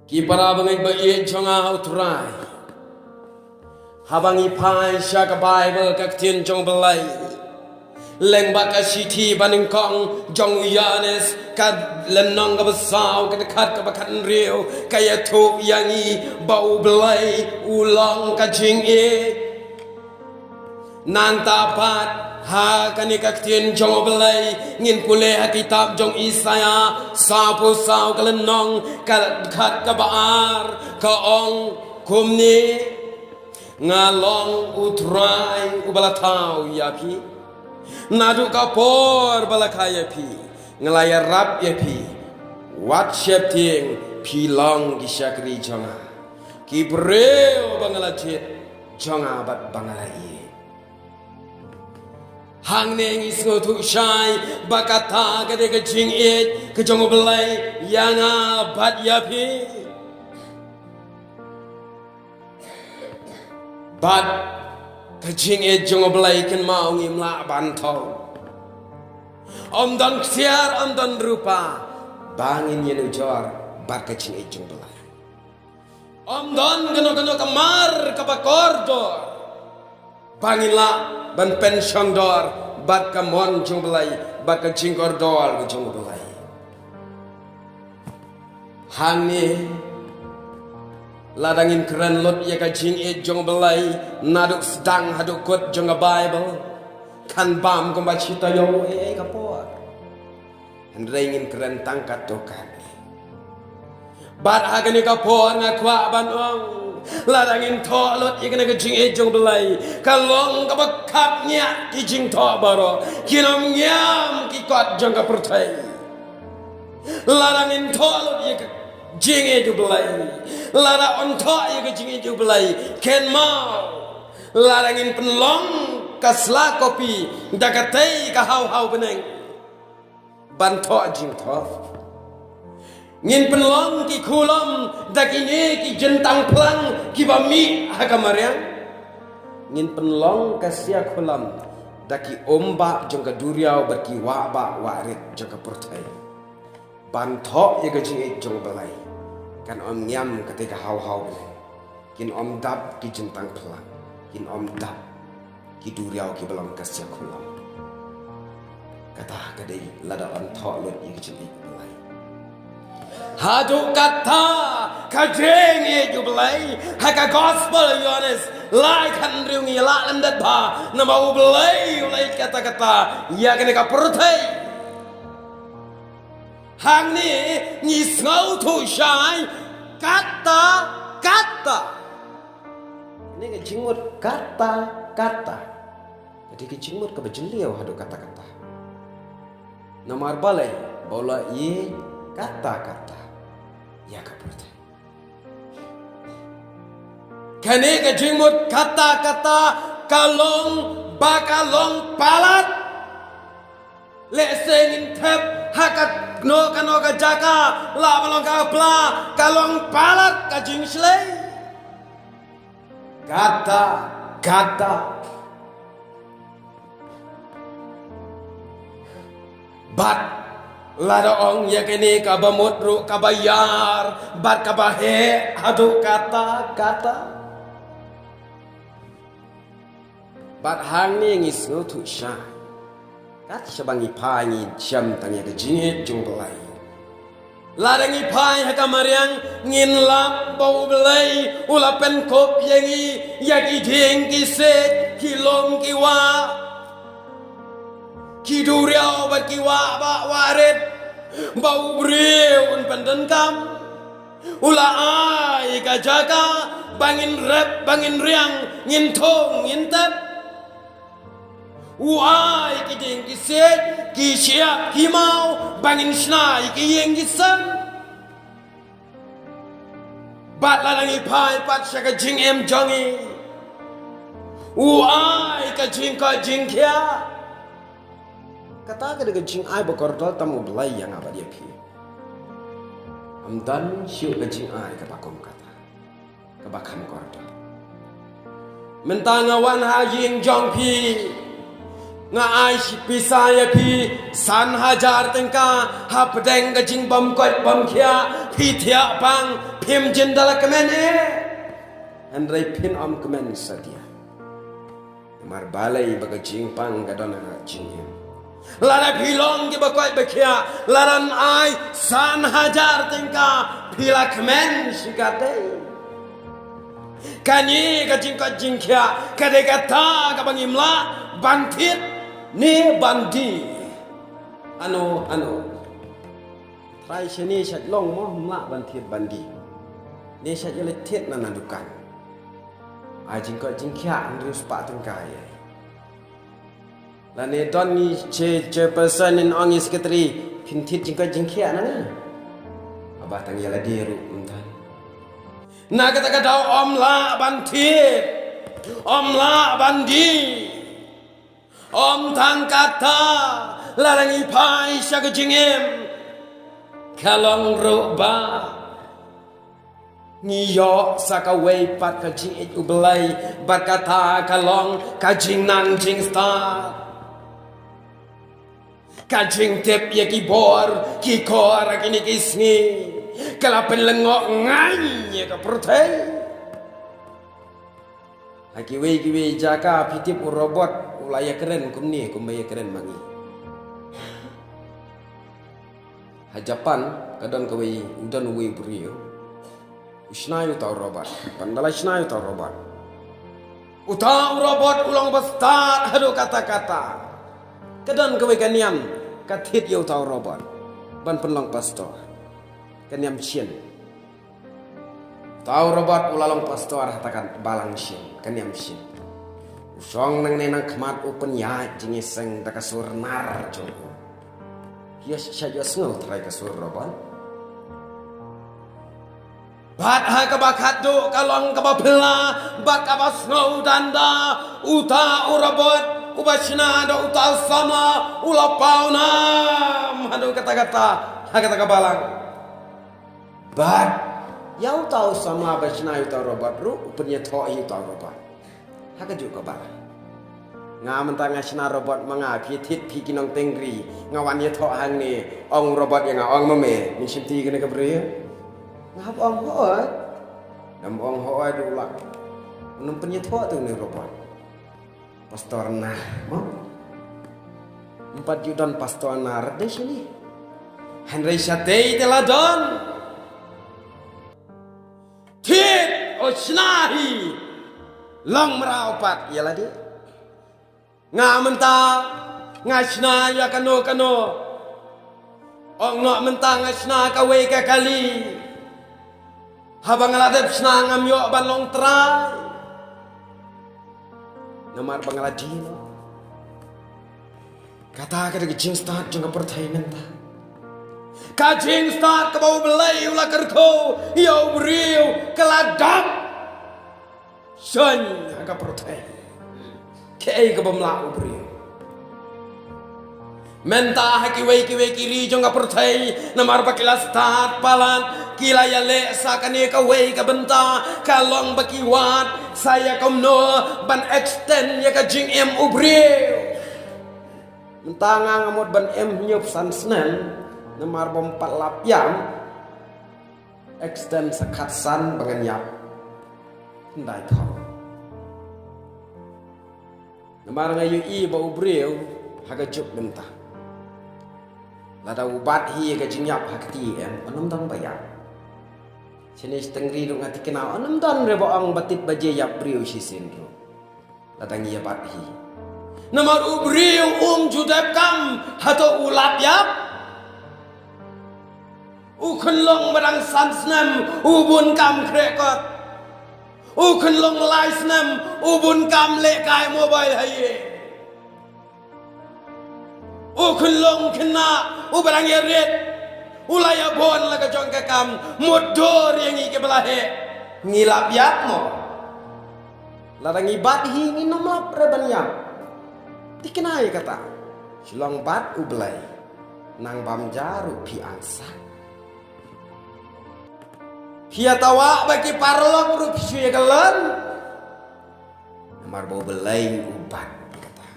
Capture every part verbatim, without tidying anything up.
Ki para bangeit ba ïeit jong nga ha u Trai. Haba ngi phai sha ka Baibl, ka ktien jong u Blei, lyngba ka shithi ba nyngkong jong u Ïoannis, ka lynnong kaba saw, ka dkhot kaba khathynriew, ka ïathuh ïa ngi ba u Blei u long ka jingïeit. Nangta pat, ha kane ka ktien jong u Blei, ngin pule ha kitab jong Isaïah, sawphew saw ka lynnong, ka dkhot kaba ar, ka ong kumne: Nga long u Trai uba la thaw ïa phi. Naduh ka por ba la kha ïa phi, nga la ïarap ïa phi. Wat sheptieng, phi long ki shakri jong nga, ki briew ba nga la jied, jong nga bad ba nga la ïeit. Hangne ngi sngewthuh shai ba kata ka dei ka jingïeit ka jong u Blei ïa nga bad ïa phi. Bad ka jingïeit jong u Blei, kynmaw, ngim lah ban thaw. Ym don ksiar, ym don rupa ba ngin ïanujor bad ka jingïeit jong u Blei. Ym don kano kano ka mar kaba kordor ba ngin lah ban pynshongdor bad ka mon jong u Blei, bad ka jingkordor ka jong u Blei. Hangne, lada ngin kren lut ïa ka jingïeit jong u Blei, naduh sdang haduh kut jong ka Baibl, kan bam kumba shi taïew ei ei ka por. Hynrei ngin kren tang katto katne. Bad ha kane ka por nga kwah ban ong, lada ngin thoh lut ïa kane ka jingïeit jong u Blei, ka long kaba khapngiah ki jingthoh baroh, kin ym ngiam ki kot jong ka pyrthei. Lada ngin thoh lut ïa ka jingïeit jong u Blei, lada yn thoh ïa ka jingïeit jong u Blei, kynmaw, lada ngin pynlong ka sla kopi da katei ka haw haw bneng ban thoh jingthoh, ngin pynlong ki khulom da kine ki jyntang phlang kiba mih ha ka mariang, ngin pynlong ka sia khulom da ki umbah jong ka duriaw bad ki wahbah wahrit jong ka pyrthei ban thoh ïa ka jingïeit jong u Blei, kan ym ngiam katei ka haw haw bneng. Kin ym dap ki jyntang phlang, kin ym dap ki duriaw kiba long ka sia khulom. Kata ka dei lada yn thoh lut ïa ka jingïeit u Blei. Haduh katta ka jingïeit u Blei ha ka Gospel Ïoannis lai khathynriew ngi lah lyndet bha, namar u Blei u la ïeit katta katta ïa kane ka pyrthei. Hangne ngi sngewthuh shai katta katta. Kane ka jingmut katta katta ka dei ka jingmut kaba jylliew haduh katta katta. Namar balei? Ba u la ïeit katta katta ïa ka pyrthei. Kane ka jingmut katta katta ka long ba ka long palat. Lehse ngin thep ha kano kano ka jaka, lah ban long ka pla, ka long palat ka jingshlei. Katta katta. Bad lada ong ïa kane kaba mut ruh kaba ïar bad kaba heh haduh katta katta. Bad hangne ngi sngewthuh shai, kat shaba ngi phai ngi shem tang ïa ka jingïeit jong u Blei. Lada ngi phai ha ka mariang ngin lap ba u Blei u la pynkup ïa ngi ïa ki dieng ki siej, ki lum ki wah, ki duriaw bad ki wahbah wahrit, ba u briew un pyndonkam. U la ai ka jaka ba ngin rep ba ngin riang, ngin thung ngin tep. U ai ki dieng ki siej, ki shyiap ki maw ba ngin shna ïa ki ïing ki sem. Bad lada ngi phai pat sha ka jingim jong ngi, u ai ka jingkoit jingkhiah. Kata ka dei ka jingai ba kordor tam u Blei ïa nga bad ïa phi. Ym don shuh ka jingai kaba kum kata kaba kham kordor. Mynta nga wan ha ïing jong phi, Nga ai shi pisa ïa phi san hajar tyngka, hapdeng ka jingbym koit bym khiah, phi thiah pang, phim jin da la kmen eh. Hynrei phin ym kmen satia. Namar balei ba ka jingpang ka don ha ka jingim. Lada phi long kiba koit ba khiah, lada ai san hajar tyngka, phi la kmen shikatdei. Kane ka jingkoit jingkhiah, ka dei kata kaba ngim lah ban thied ne ban die. Hano, hano. Trai shane sha long mo, ngim lah ban thied ban die. Ne sha ïa la thied na na dukan. Ai jingkoit jingkhiah hynriew spah tyngka ïa. Lane don ngi che, chairperson in ong i secretary, phin thied jingkoit jingkhiah na ngi. Haba tang ïa lade ruh ym don. Na kata ka daw ym lah ban thied, ym lah ban die, ym tang kata, lada ngi phai sha ka jingim, ka long ruh ba ngi ïoh sa kawei pat ka jingïeit U Blei, bad kata ka long ka jingnang jingstad. Ka jingtip ïa ki bor ki kor ha kine ki sngi, ka la pynlyngngoh ngan ïa ka pyrthei. Ha kiwei kiwei jaka phi tip u robot u la ïakren kumne kumba ïakren ma ngi. Ha Japan, ka don kawei, u don uwei u briew. U shna ïa uta u robot. Ban da la shna ïa uta u robot. Uta u robot u long ba stad haduh katta katta. Ka don kawei ka niam, ka thied ïa uta u robot ban pynlong pastor. Ka niam shin. Uta u robot u la long pastor ha kata ka balang shin, ka niam shin. U shong nangne nangkhmat, u pynïaid jingïaseng da ka sur nar jong u. Ïa sha ïohsngew trai ka sur robot. Bad ha kaba khatduh ka long kaba phylla bad kaba sngew danda, uta u robot uba shna da uta u samla u la paw nam haduh katta katta ha kata ka balang. Bad ïa uta u samla ba shna ïa uta u robot ruh u pynïathoh ïa uta u robot. Ha kajuh ka balang. Nga mynta nga shna robot ma nga, phi thied phi ki nongtengri, nga wan ïathoh hangne, ong robot ïa nga, ong ma me, men shim ti kane ka briew? Nga hap ong hooid. Dam ong hooid u lak. Ym pynïathoh te une u robot. Pastor nar mo. Ym pat ju don pastor nar de shini. Hynrei shatei te la don. Thied o shna hi. Long mraw pat ïa lade. Nga mynta nga shna ïa kano kano. Ong noh mynta nga shna kawei ka kali. Haba nga la dep shna ngam ïoh ban long trai. Namar ba nga la die noh. Kata ka dei ka jingstad jong ka pyrthei mynta. Ka jingstad kaba U Blei u la kyrkhu ïa u briew ka la dap. Shon ha ka pyrthei. Kaei kaba mlah u briew. Mynta ha kiwei kiwei ki ri jong ka pyrthei, namar ba ki la stad palat, ki la ïaleh sa kane kawei ka bynta, ka long ba ki wad sa ïa kumno ban extend ïa ka jingim u briew. Mynta nga nga mut ban im hynñiew san snem, namar bym pat lap ïam. Extend sa khatsan ba ngan ïap. Hynda i thong. Namar nga ïohi ba u briew ha ka juk mynta. Lada u bat hi ka jingïap ha kti em, ym don ba ïap. Shane sha tengri ruh nga tikna, ym don re ba ong ba tit ba je ïap briew shisien ruh. Lada ngi ïa bat hi. Namar u briew um ju dep kam, hato u lap ïap? U khunlung ba dang san snem u bun kam khreh kot. U khunlung lai snem u bun kam leh kai mobile ha ïing. U khunlung khynnah u ba dang ïarit u la ïa bun la ka jong ka kam, mut dur ïa ngi kiba la heh. Ngi lap ïap mo? Lada ngi bat hi ngin ym lap re ban ïap. Tikna ïa kata. Shu long bat U Blei. Nang bam ja ruh phi angsap. Phi ïa tawah ba ki paralok ruh phi shu ïa kyllon. Namar ba U Blei u bat ïa kata.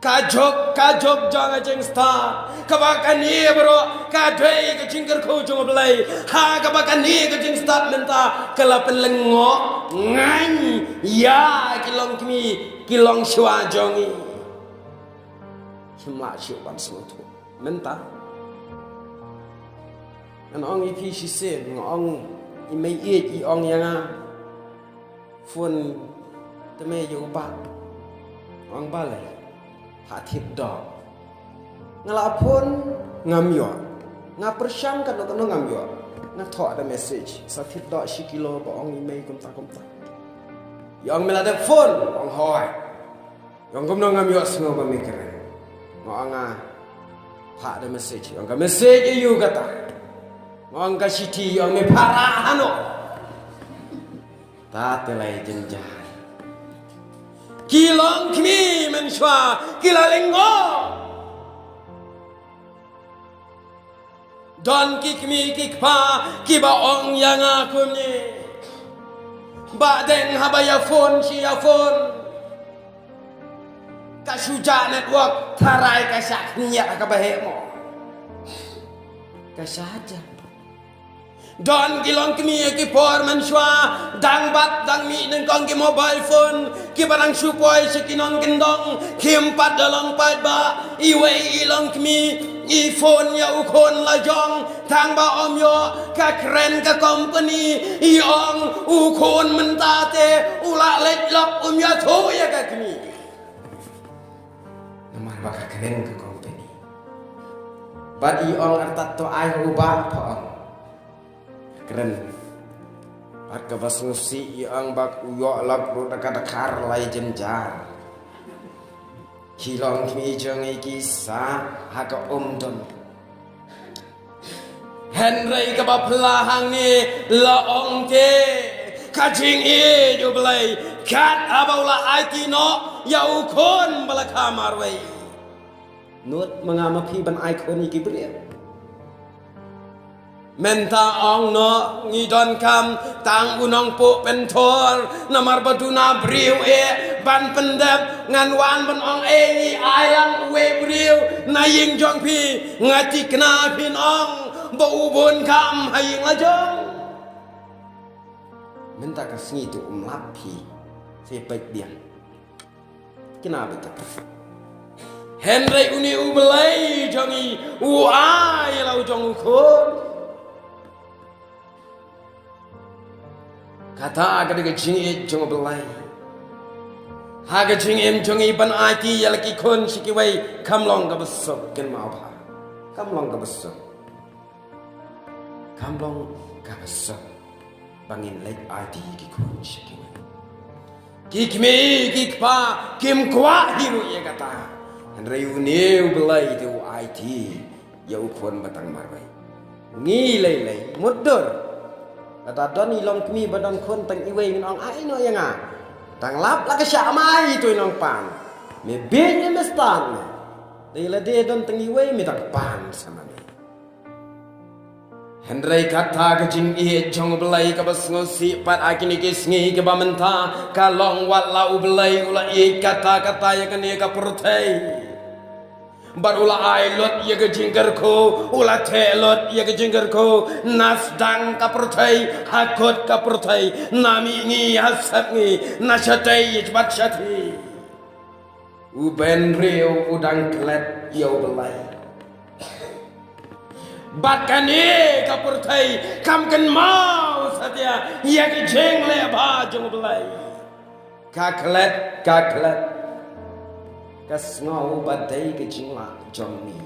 Ka jok, ka jok jong ka jingstad, kaba kane baroh ka dei ka jingkyrkhu jong U Blei. Ha kaba kane ka jingstad mynta ka la pynlyngngoh ngan ïa ki longkmie, ki longshuwa jong ngi. Kim lah shuh ban sngewthuh. Mynta ngan ong ïa phi shisien, nga ong i mei ïeit i ong ïa nga, phone te mei ïa u bah. Ong balei? Tha thied doh. Nga la phone ngam ïoh. Nga pyrshang katno katno ngam ïoh. Nga thoh da message, sa thied doh shi kilo ba ong i mei kumta kumta. I ong me la dep phone, ong hooid. I ong kumno ngam ïoh sngew ba me kren. Nga ong nga phah da message, i ong ka message ïa u kata. Nga ong ka shithi, i ong me phah rah hano. Ta te lai jynjar. Ki longkmie mynshuwa ki la lyngngoh. Don ki kmie ki kpa kiba ong ïa nga kumne, Bah Deng, haba ïa phone shi ïa phone, ka shu jah network, tharai ka shah khyndiat ha kaba heh mo. Ka shah jah. Don ki longkmie ki por mynshuwa dang bat dang mih nyngkong ki mobile phone, kiba dang shu poi sha ki nongkyndong, kim pat da long paidbah. Iwei i longkmie i phone ïa u khun la jong, tang ba ym ïoh, ka kren ka company, i ong u khun mynta te u la leit lok, um ïathuh ïa ka kmie. Namar ba ka kren ka company. Bad i ong artat to ai ha u bah, pha ong. Kren. Bad kaba sngewsih i ong ba u ïoh lok ruh da ka dkhar lai jynjar. Ki longkmie jong ngi ki sah ha ka umdon. Hynrei kaba phylla hangne la ong te ka jingïeit U Blei, kat haba u la aiti noh ïa u khun ba la kha marwei. Nud ma nga ma phi ban ai khun ïa ki briew. Mynta ong noh ngi donkam tang u nongpuh pynthor, namar ba duna briew eh ban pyndep. Ngan wan ban ong ei ngi ai lang uwei briew na ïing jong phi, nga thikna phin ong ba u bun kam ha ïing la jong. Mynta ka sngi tu um lap phi, se peit biang. Kina beit. Hynrei une U Blei jong ngi u ai ïa la u jong u khun. Kata ka dei ka jingïeit jong U Blei. Ha ka jingim jong ngi ban aiti ïa la ki khun sha kiwei kam long kaba suk, kynmaw bha. Kam long kaba suk. Kam long kaba suk ba ngin leit aiti ki khun sha kiwei. Ki kmie ki kpa kim kwah hi ruh ïa kata. Hynrei une U Blei te u aiti ïa u khun ba tang marwei. Ngi lei lei mutdur. Lada don i longkmie ba don khun tang iwei, ngin ong ai noh ïa nga. Tang lap la ka shah mai, to i nongpan. Me bieit ne me stad ne? Dei lade don tang iwei, me dang pan sa ma me. Hynrei kata ka jingïeit jong U Blei kaba sngewsih pat ha kine ki sngi kiba mynta ka long, wat la U Blei u la ïeit katta katta ïa kane ka pyrthei. Bad u la ai lut ïa ka jingkyrkhu, u la theh lut ïa ka jingkyrkhu, na sdang ka pyrthei, ha kut ka pyrthei, na mihngi ha sepngi, na shatei bad shathie. U bynriew u dang klet ïa U Blei. Bad kane ka pyrthei kam kynmaw satia ïa ka jingleh bha jong U Blei. Ka klet, ka klet. Ka sngew ba dei ka jinglah jong ngi.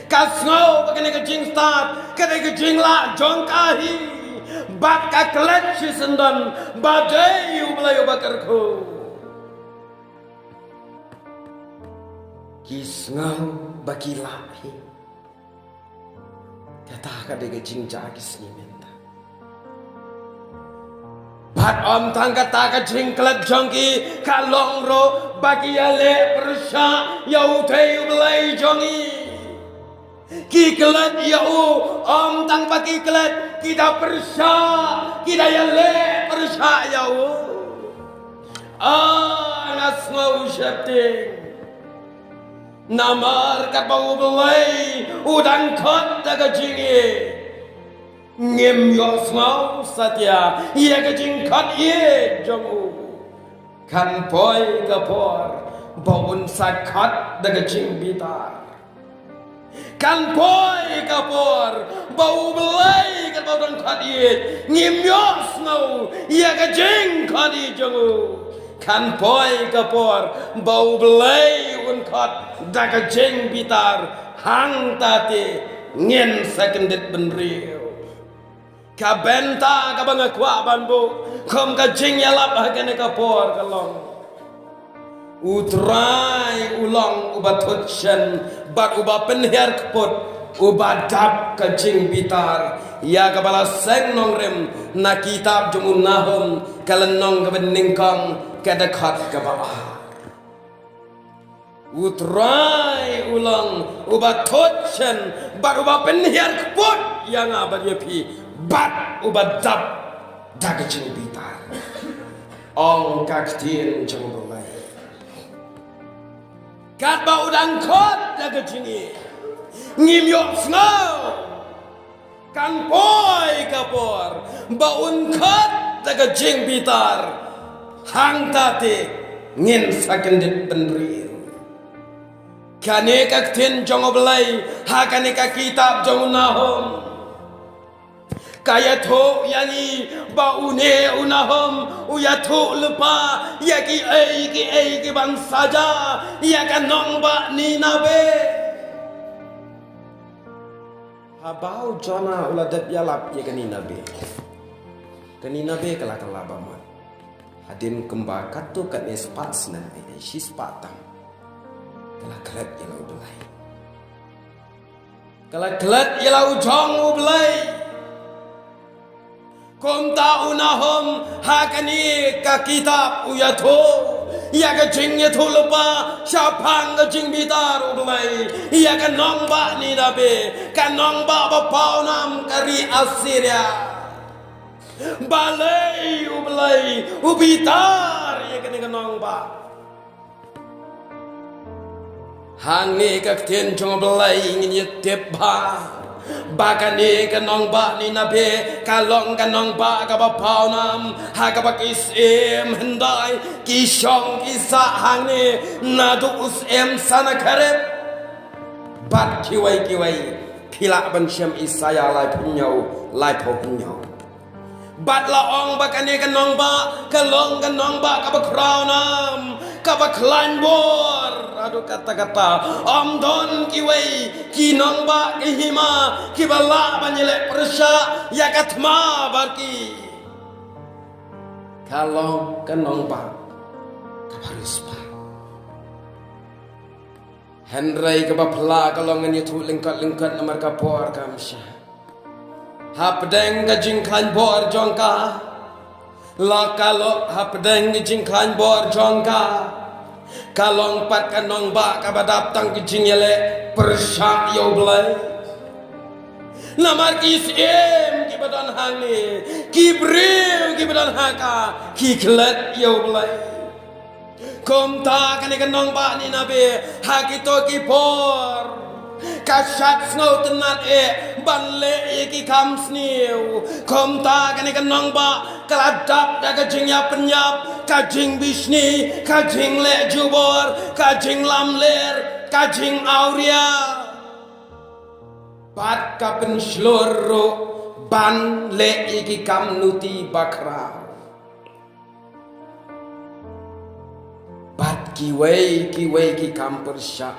Ka sngew ba kane ka jingstad ka dei ka jinglah jong ka hi. Bad ka klet shisyndon ba dei U Blei uba kyrkhu. Ki sngew ba ki lah hi. Kata ka dei ka jingjia ki sngi mynta. Bad ym tang kata, ka jingklet jong ki ka long ruh ba ki ïaleh pyrshah ïa U Blei jong ngi. Ki klet ïa u, ym tang ba ki klet, ki da pyrshah, ki da ïaleh pyrshah ïa u. Ah, nga sngew sheptieng. Namar katba U Blei u dang khot da ka jingïeit, ngim ïohsngew satia ïa ka jingkhot ïeit jong u. Kan poi ka por ba un sa khot da ka jingbitar. Kan poi ka por ba U Blei katba u dang khot ïeit, ngim ïohsngew ïa ka jingkhot ïeit jong u. Kan poi ka por ba U Blei un khot da ka jingbitar, hangta te ngin sa kyndit bynriew. Ka bynta kaba nga kwah ban buh kum ka jingïalap ha kane ka por ka long: U Trai u long uba thut shen bad uba pynhiar kput, uba dap ka jingbitar. Ïa kaba la seng nongrim na kitab jong u Nahum, ka lynnong kaba nyngkong, ka dkhot kaba ar. U Trai u long uba thut shen bad uba pynhiar kput ïa nga bad ïa phi, bad uba dap da ka jingbitar, ong ka ktien jong U Blei. Katba u dang khot da ka jingïeit, ngim ïohsngew. Kan poi ka por ba un khot da ka jingbitar, hangta te ngin sa kyndit bynriew. Kane ka ktien jong U Blei ha kane ka kitab jong u Nahum, ka ïathuh ïa ngi ba une u Nahum u ïathuh lypa ïa kiei kiei kiban sa jia ïa ka nongbah Nineveh. Haba u Jonah u la dep ïalap ïa ka Nineveh, ka Nineveh ka la kylla ba mon. Hadien kumba katto katne spah snem, eh, shispah tam, ka la klet ïa la U Blei. Ka la klet ïa la u jong U Blei. Kumta u Nahum ha kane ka kitab u ïathuh ïa ka jingïathuh lypa shaphang ka jingbitar U Blei ïa ka nongbah Nineveh, ka nongbah ba pawnam, ka ri Assyria. Balei U Blei u bitar ïa kane ka nongbah? Hangne ka ktien jong U Blei ngin ïa tip ba, ba kane ka nongbah Nineveh ka long ka nongbah kaba pawnam, ha kaba ki syiem hyndai ki shong ki sah hangne, naduh u syiem Sanakharib bad kiwei kiwei. Phi lah ban shem Isaïah laiphew hynñiew, laiphew hynñiew. Bad la ong ba kane ka nongbah ka long ka nongbah kaba khraw nam, kaba khlaiñ bor haduh katta katta. Ym don kiwei ki nongbah ki hima kiba lah ban ïaleh pyrshah ïa ka thma bad ki. Ka long ka nongbah kaba riewspah. Hynrei kaba phylla ka long, ngan ïathuh lyngkot lyngkot namar ka por kam shah. Hapdeng ka jingkhlaiñ bor jong ka, la ka long hapdeng ka jingkhlaiñ bor jong ka, ka long pat ka nongbah kaba dap tang ka jingïaleh pyrshah ïa U Blei. Namar ki syiem kiba don hangne, ki briew kiba don ha ka, ki klet ïa U Blei. Kumta kane ka nongbah Nineveh ha kito ki por ka shad sngewtynnad eh ban leh ïa ki kam sniew. Kumta kane ka nongbah ka la dap da ka jingïapynïap, ka jingbishni, ka jingleh jubor, ka jinglamler, ka jingawria. Bad ka pynshlur ruh ban leh ïa ki kam nuti bakhraw. Bad kiwei kiwei ki kam pyrshah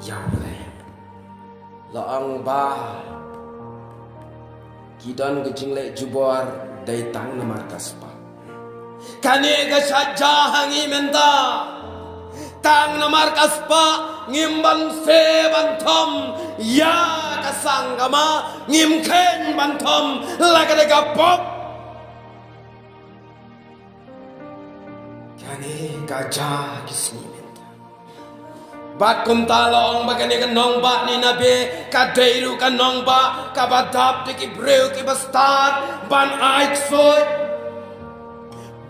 ïa U Blei. La ong ba ki don ka jingleh jubor dei tang namar ka spah. Kane ka shah jia ha ngi mynta. Tang namar ka spah ngim banse ban thom ïa ka sang, kama ngim kheiñ ban thom la ka dei ka pop. Kane ka jia ki sngi mynta. Bad kumta la ong ba kane ka nongbah Nineveh ka dei ruh ka nongbah kaba dap da ki briew kiba stad ban ai ksuid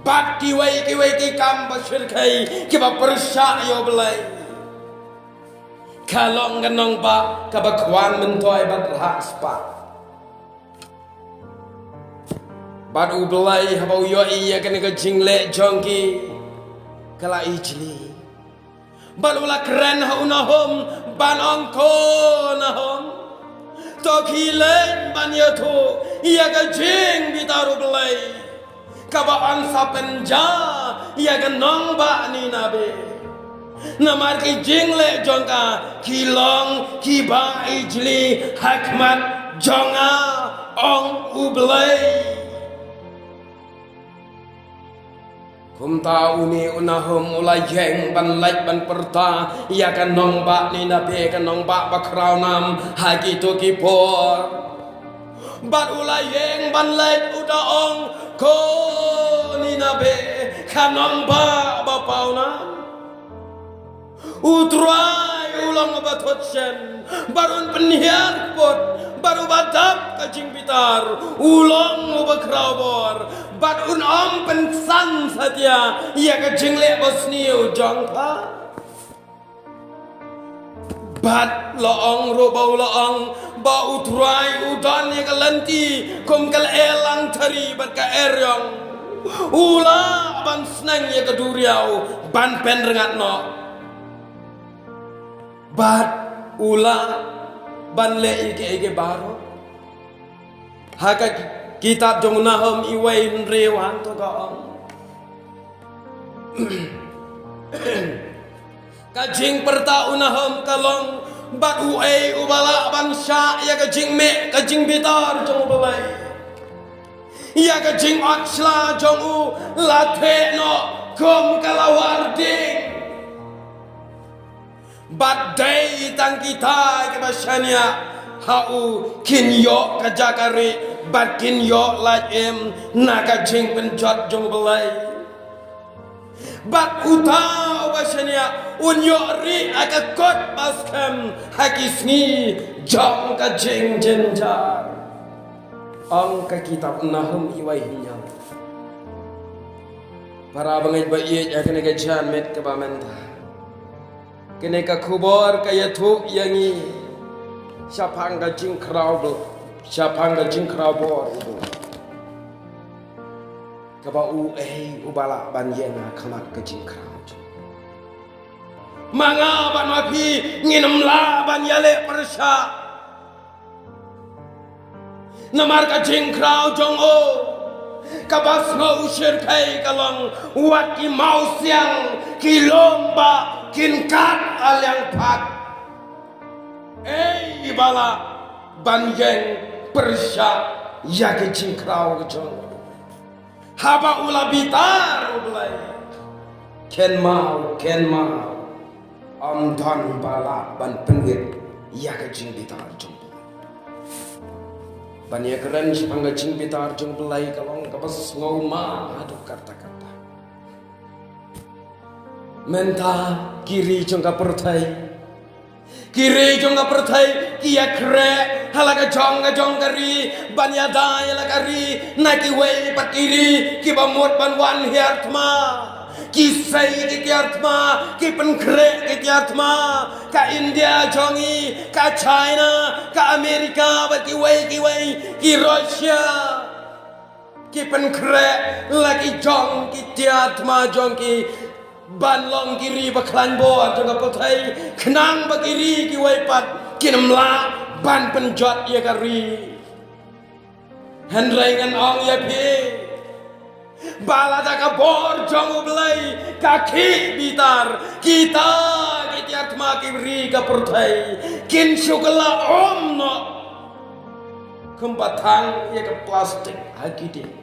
bad kiwei kiwei ki kam ba shyrkhei kiba pyrshah ïa U Blei. Ka long ka nongbah kaba kwah myntoi bad rah spah. Bad U Blei haba u ïohi ïa kane ka jingleh jong ki, ka la ijli. Bad u la kren ha u Nahum ban ong, ko Nahum, to khie leit ban ïathuh ïa ka jingbitar U Blei, kaba yn sa pynjah ïa ka nongbah Ninabeh. Namar ki jingleh jong ka ki long kiba ijli ha khmat jong nga, ong U Blei. Kumta une u Nahum u la ïeng ban leit ban pyrta ïa ka nongbah Ninabeh, ka nongbah ba khraw nam ha kito ki por. Bad u la ïeng ban leit u da ong, ko Ninabeh, ka nongbah ba paw nam, U Trai u long uba thot shen, bad un pynhiar put, bad uba dap ka jingbitar, u long uba khraw bor, bad un ym pynsan satia ïa ka jingleh basniew jong pha. Bad la ong ruh ba u la ong ba U Trai u don ïa ka lynti kum ka lyer langthari bad ka eriong. U lah ban sneng ïa ka duriaw ban pynrngat noh. Bad u lah ban leh ïa kiei kiei baroh. Ha ka ki-, kitab jong u Nahum iwei hynriew hangto ka ong. Ka jingpyrta u Nahum ka long, bad uei uba lah ban shah ïa ka jingmeh ka jingbitar jong U Blei. Ïa ka jingot shla jong u la theh noh kum ka lawar ding. Bad dei tang kita kiba shaniah ha u kin ïoh ka jaka rieh bad kin ïoh lait im na ka jingpynjot jong U Blei. Bad uta uba shaniah un ïoh rieh ha ka kot ba skhem ha ki sngi jong ka jingjynjar. Ong ka kitab Nahum iwei hynñiew. Para bangeit ba ïeit, ha kane ka janmiet kaba mynta, kane ka khubor ka ïathuh ïa ngi shaphang ka jingkhraw bor, shaphang ka jingkhraw bor u Blei. Kaba uei uba lah ban ïeng ha khmat ka jingkhraw jong u. Ma nga bad ma phi ngin ym lah ban ïaleh pyrshah. Namar ka jingkhraw jong u kaba sngew shyrkhei ka long, wat ki mawsiang ki lum ba kin kat ha liang phad. Ei ba lah ban ïeng pyrshah ïa ka jingkhraw ka jong u. Haba u la bitar U Blei, kynmaw, kynmaw, ym don ba lah ban pynwit ïa ka jingbitar jong u. Ban ïakren shaphang ka jingbitar jong U Blei ka long kaba sngewma haduh katta katta. Mynta ki ri jong ka pyrthei, ki ri jong ka pyrthei ki ïakhreh ha la ka jong ka jong ka ri ban ïada ïa la ka ri na kiwei pat ki ri kiba mut ban wan hiar thma. Ki sei ki tiar thma, ki pynkhreh ki tiar thma. Ka India jong ngi, ka China, ka America bad kiwei kiwei, ki Russia. Ki pynkhreh la ki jong ki tiar thma jong ki ban long ki ri ba khlaiñ bor jong ka pyrthei, khnang ba ki ri kiwei pat kin ym lah ban pynjot ïa ka ri. Hynrei ngan ong ïa phi ba lada ka bor jong U Blei ka khih bitar, kita ki tiar thma ki ri ka pyrthei kin shu kylla um noh kumba thang ïa ka plastik ha ki dieng.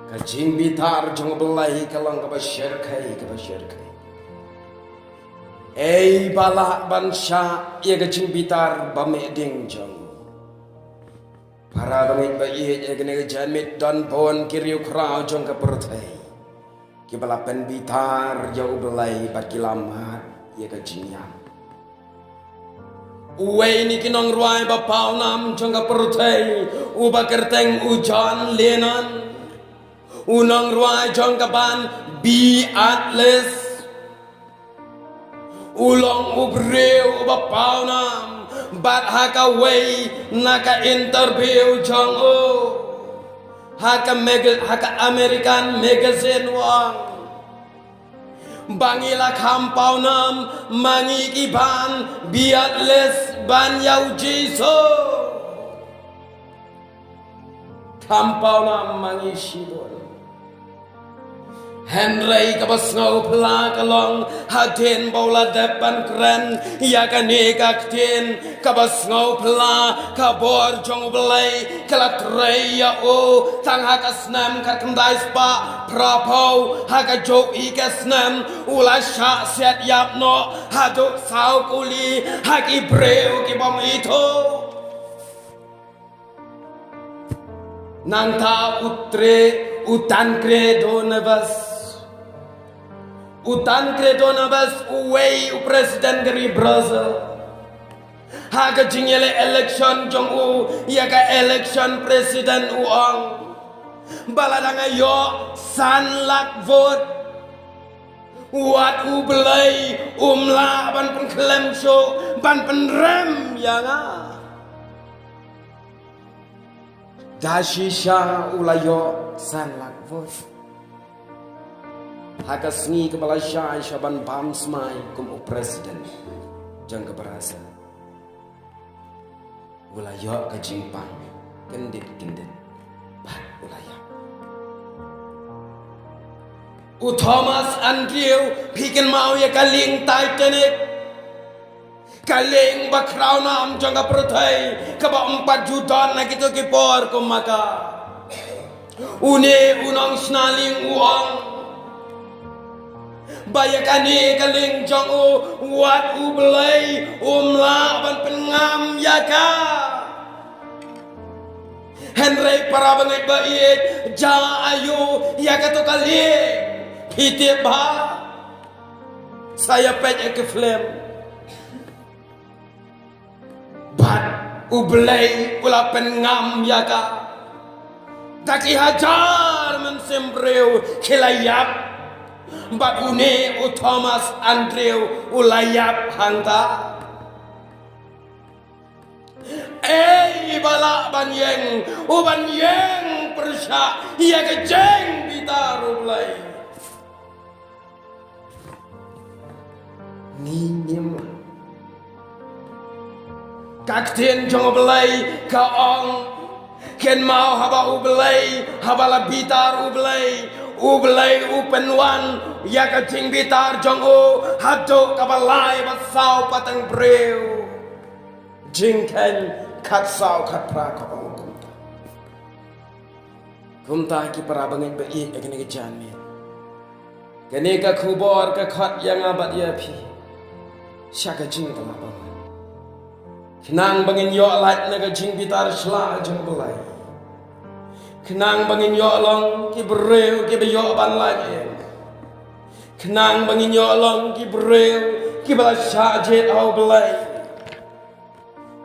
Ka jingbitar jong U Blei ka long kaba shyrkhei, kaba shyrkhei. Ei ba lah ban shah ïa ka jingbitar ba meh ding jong u. Para bangeit ba ïeit, ha kane ka janmiet don bun ki riewkhraw jong ka pyrthei kiba la pynbitar ïa U Blei bad ki la mad ïa ka jingïap. Uwei na ki nongrwai ba pawnam jong ka pyrthei uba kyrteng u John Lennon, u nongrwai jong ka band Be Atlas, U long u briew uba pawnam, bad ha kawei na ka interview jong u ha ka mag-, ha ka American magazine u ong ba ngi la kham pawnam ma ngi ki ban biat les ban ïa u Jisu. Kham pawnam ma ngi shibun. Hynrei kaba sngewphylla ka long hadien ba u la dep ban kren ïa kane ka ktien, kaba sngewphylla ka bor jong U Blei ka la trei ïa u. Tang ha ka snem khatkhyndai spah phraphew, ha kajuh hi ka snem u la shah siat ïap noh haduh saw kuli ha ki briew ki bym ithuh. Nangta u tre, u Tancredo Neves. U Tancredo Neves uwei u president ka ri Brazil. Ha ka jingïaleh election jong u ïa ka election president u ong ba lada nga ïoh san lak vote, wat U Blei um lah ban pynkhlem shuh ban pynrem ïa nga. Da shisha u la ïoh san lak vote. Ha ka sngi kaba la shai sha ban bam smai kum u president jong ka Brazil, u la ïoh ka jingpang kyndit kyndit bad u la ïap. U Thomas Andrew, phi kynmaw ïa ka lieng Titanic? Ka lieng ba khraw nam jong ka pyrthei, kaba ym pat ju don ha kito ki por kum ma ka. Une u nongshna lieng u ong ba ïa kane ka lieng jong u, wat U Blei um lah ban pynngam ïa ka. Hynrei para bangeit ba ïeit, jia aiu ïa kato ka lieng? Phi tip bha? Sa ïa peit ïa ki film. Bad U Blei u la pynngam ïa ka. Da ki hajar mynsiem briew ki la ïap. Bad une u Thomas Andrew u la ïap hangta. Ei ba lah ban ïeng, u ban ïeng pyrshah ïa ka jingbitar U Blei. Ngi ngim. Ka ktien jong U Blei ka ong, kynmaw haba U Blei, haba la bitar U Blei, U Blei u pynwan ïa ka jingbitar jong u haduh kaba lai bad saw pateng briew. Jingkheiñ khatsaw khatphra ka ong kumta. Kumta ki para bangeit ba ïeit, ïa kane ka janmiet, kane ka khubor ka khot ïa nga bad ïa phi sha ka jingkhlaiñ ba, khnang ba ngin ïoh lait na ka jingbitar shla jong U Blei, khnang ba ngin ïoh long ki briew kiba ïoh ban lait em, khnang ba ngin ïoh long ki briew kiba la shah jied ha U Blei.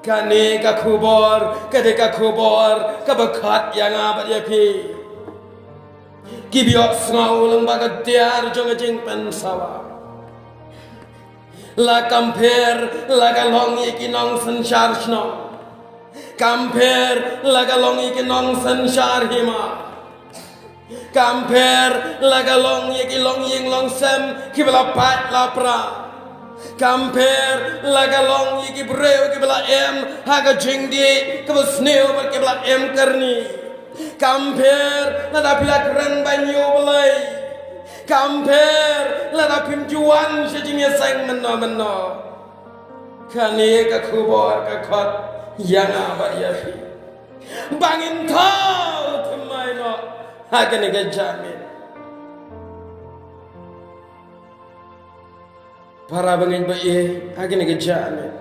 Kane ka khubor ka dei ka khubor kaba khot ïa nga bad ïa phi kiba ïohsngew lyngba ka tiar jong ka jingpynsawa. La kam pher la ka long ïa ki nongsynshar shnong, kam pher la ka long ïa ki nongsynshar hima. Kam pher la ka long ïa ki longïing longsem kiba la pait la pra. Kam pher la ka long ïa ki briew kiba la em ha ka jingdih kaba sniew bad kiba la em kyrni. Kam pher lada phi la kren ban ïoh Blei. Kam pher lada phim ju wan sha jingïaseng mynno mynno. Kane ka khubor ka khot ïa nga bad ïa phi ba ngin thaw thymmai noh ha kane ka janmiet. Para bangeit ba ïeit, ha kane ka janmiet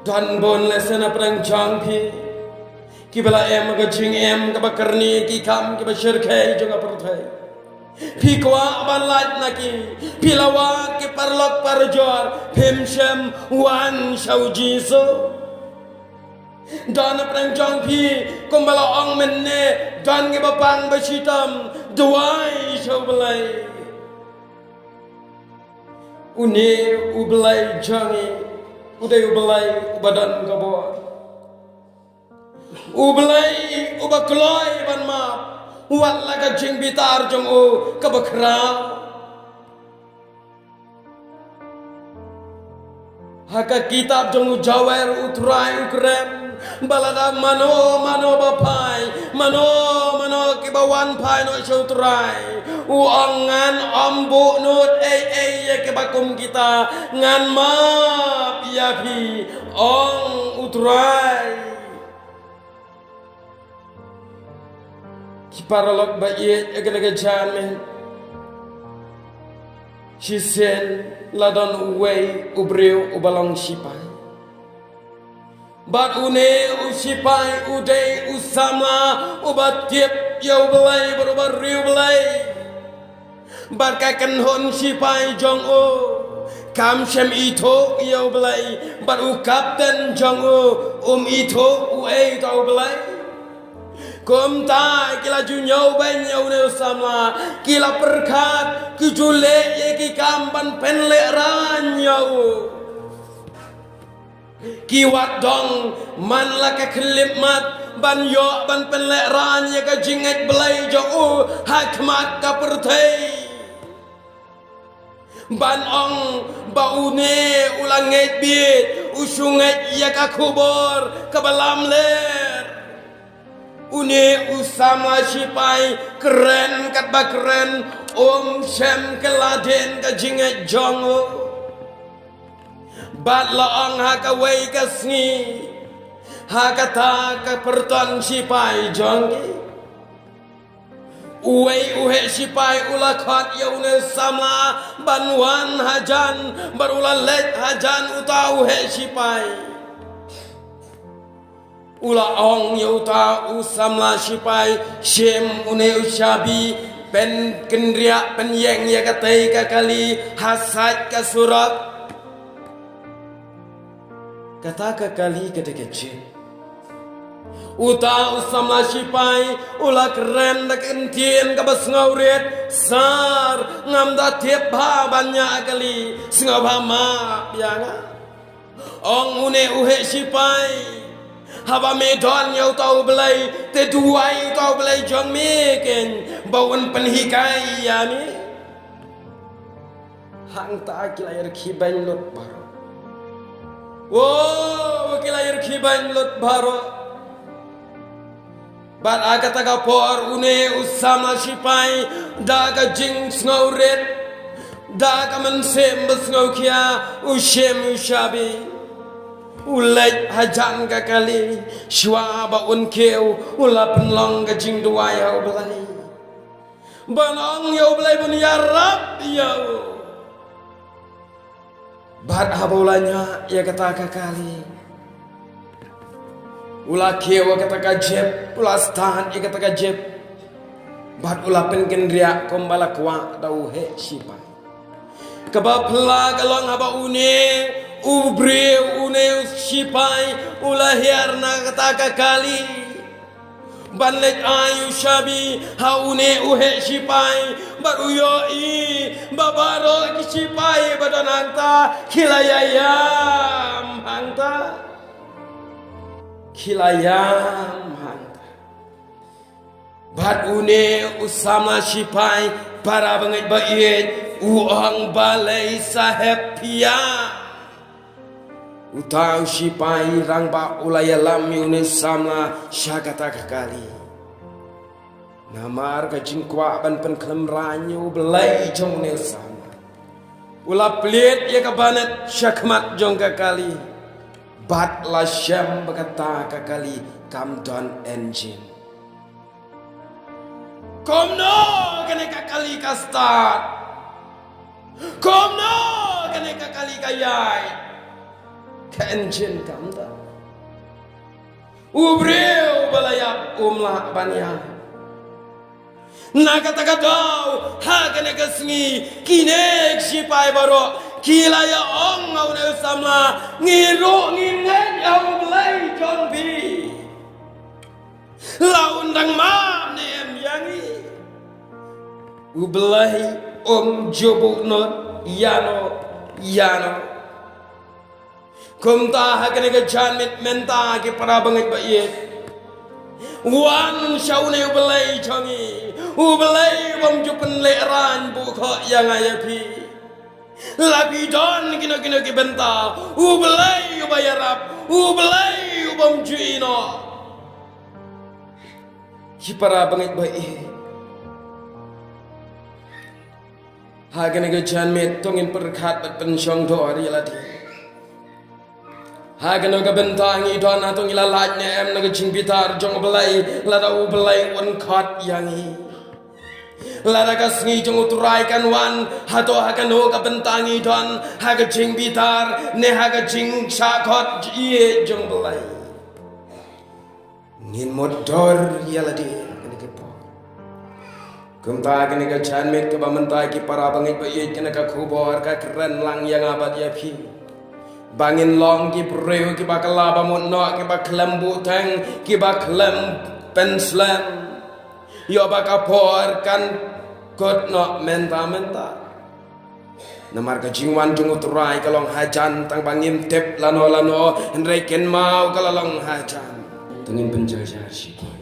don bun lehse na pdeng jong phi kiba la em ha ka jingim kaba kyrni, ki kam kiba shyrkhei jong ka pyrthei. Phi kwah ban lait na ki, phi la wad ki paralok parajor, phim shym wan sha u Jisu. Don na pdeng jong phi kumba la ong mynne, don kiba pang ba shitom, duwai sha U Blei. Une U Blei jong ngi u dei U Blei uba don ka bor. U Blei uba kloi ban map wat la ka jingbitar jong u kaba khraw. Ha ka kitab jong U Jawer U Trai u kren ba lada mano mano ba phai, mano mano kiba wan phai noh sha U Trai, u ong ngan ym buh nud ei ei ïa kiba kum kita, ngan map ïa phi, ong U Trai. Ki paralok ba ïeit, ha kane ka janmiet shisien la don uwei u briew uba long shipai. Bad une u shipai u dei u samla uba tip ïa U Blei bad uba riewblei. Bad ka kynhun shipai jong u kam shym ithuh ïa U Blei, bad u kapten jong u um ithuh uei uta U Blei. Kumta ki la ju ñiewbeiñ ïa une u samla, ki la pyrkhat, ki ju leh ïa ki kam ban pynlehraiñ ïa u. Ki wad dong man la ka khyllipmat ban ïoh ban pynlehraiñ ïa ka jingngeit Blei jong u ha khmat ka pyrthei. Ban ong ba une u la ngeit beit, u shu ngeit ïa ka khubor kaba lamler. Une u samla shipai kren katba kren, um shym kylla dien ka jingngeit jong u. Bad la ong ha kawei ka sngi, ha kata ka pyrton shipai jong ki, uwei u heh shipai u la khot ïa une u samla ban wan hajan, bad u la leit hajan uta u heh shipai. U la ong ïa uta u samla shipai, shim une u shabi, pynkynriah pynïeng ïa katei ka kali ha sait ka surok. Kata ka kali ka dei ka jip. Uta u samla shipai u la kren da ka ktien kaba sngewrit, sir, ngam da tip bha ban ñiah kali, sngewbha map ïa nga. Ong une u heh shipai, haba me don ïa uta U Blei, te duwai uta U Blei jong me keiñ ba un pynhikai ïa me. Hangta ki la ïarkhie beiñ lut baroh. Wow, ki la ïarkhie beiñ lut baroh. Bad ha kata ka por une u samla shipai, da ka jingsngewrit, da ka mynsiem basngewkhia, u shim u shabi, u leit hajan ka kali. Shuwa ba un kiew, u la pynlong ka jingduwai ha U Blei ban ong ïa U Blei ban ïarap ïa u. Bad haba u la ñiah ïa kata ka kali, u la kiew ïa kata ka jip, u la stad ïa kata ka jip, bad u la pynkynriah kumba la kwah da u heh shipai. Kaba phylla ka long haba une u briew, une u shipai u la hiar na kata ka kali ban leit ai u shabi ha une u heh shipai, bad u ïohi ba baroh ki shipai ba don hangta ki la ïaïam hangta. Ki la ïam hangta. Bad une u samla shipai, para bangeit ba ïeit, u ong, balei sahep phi ïa? Uta u shipai rangbah u la ïalam ïa une u samla sha kata ka kali. Namar ka jingkwah ban pynkhlem raiñ ïa U Blei jong une u samla, u la plied ïa ka banet sha khmat jong ka kali, bad la shem ba kata ka kali kam don engine. Kumno kane ka kali ka start? Kumno kane ka kali ka ïaid? Ka engine kam don. U briew ba la ïap um lah ban ïaid. Na kata ka daw, ha kane ka sngi, kine ki shipai baroh ki la ïa ong ha une u samla, ngi ruh ngi ngeit ha U Blei jong phi. La un dang map ne em ïa ngi? U Blei um ju buh nud ïano Ïa no. Kumta ha kane ka janmiet mynta ki para bangeit ba ïeit, wan sha une U Blei jong ngi, U Blei bym ju pynlehrain bun khoh ïa nga ïa phi. La phi don kino kino ki bynta, U Blei uba ïarap, U Blei u bym ju ïehnoh. Ki para bangeit ba ïeit, ha kane ka janmiet to ngin pyrkhat bad pynshongdor ïa lade. Ha kano ka bynta ngi don, hato ngi la lait ne em na ka jingbitar jong U Blei, lada U Blei un khot ïa ngi? Lada ka sngi jong U Trai kan wan, hato ha kano ka bynta ngi don, ha ka jingbitar ne ha ka jingshah khot ïa jong U Blei? Ngin mutdur ïa lade kane ka por. Kumta kane ka janmiet kaba mynta, ki para bangeit ba ïeit, kane ka khubor ka kren lang ïa nga bad ïa phi ba ngin long ki briew kiba kylla ba mut noh, kiba khlem buhteng, kiba khlem pynslem. Ïoh ba ka por kan kut noh mynta mynta. Namar ka jingwan jong U Trai ka long hajan, tang ba ngim tip lano lano, hynrei kynmaw ka la long hajan. To ngin pynjah jar shi por.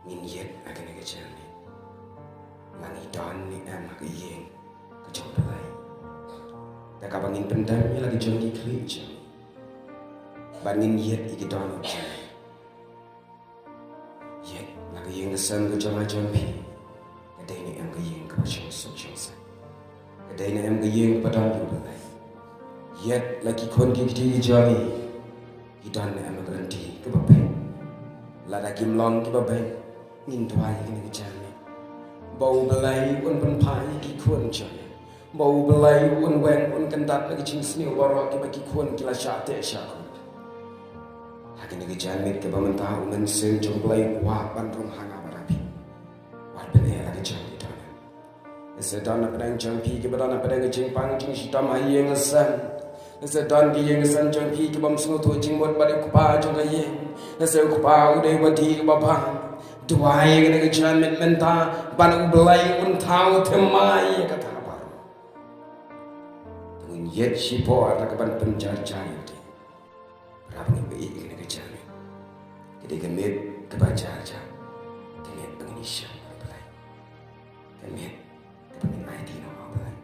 Ngin ïeit ha kane ka janmiet, la ngi don ne em ha ka ïing ka jong U Blei. Da kaba ngin pyndem ïa la ki jong ki khlieh jong ngi, ba ngin ïeit ïa ki dohnud jong ngi. Ïeit la ka ïing ka sem ka jong nga jong phi, ka dei ne em ka ïing kaba shong suk shong saiñ? Ka dei ne em ka ïing kaba don ïa U Blei? Ïeit la ki khun ki kti ki jong ngi, ki don ne em ha ka lynti kaba beit? Lada kim long kiba beit, ngin duwai ha kane ka janmiet ba U Blei un pynphai ïa ki khun jong ngi. Ba U Blei un weng, un kyndat na ki jingsniew baroh kiba ki khun ki la shah teh shah kut. Ha kane ka janmiet kaba mynta, U Mynsiem jong U Blei u kwah ban rung ha nga bad ha phi. Wat pyneh la ka jong ki dohnud. Lehse don na pdeng jong phi kiba don na pdeng ka jingpang jingshitom ha ïing ha sem. Lehse don ki ïing ki sem jong phi ki bym sngewthuh jingmut bad U Kpa jong ka ïing. Lehse U Kpa u dei uba dih uba bang. Duwai ha kane ka janmiet mynta ban U Blei un thaw thymmai ïa kata baroh. To ngin ïeit shipor da kaban pynjar jar ïa U Blei. Para bangeit ba ïeit, ïa kane ka janmiet ka dei ka miet kaba jar jar, ka miet ba ngin ïa shem bad U Blei, ka miet kaba ngin aiti noh ha U Blei.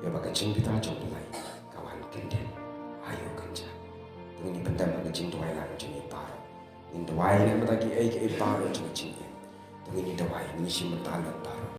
Ïa ba ka jingbitar jong U Blei ka wan kyndit, aïu kynja. To ngin ïa pyndem ha ka jingduwai lang jong ngi baroh. Ngin duwai na ka bynta kiei kiei baroh jong ka jingim. To ngin ïa duwai, ngin ïa shim bynta lut baroh.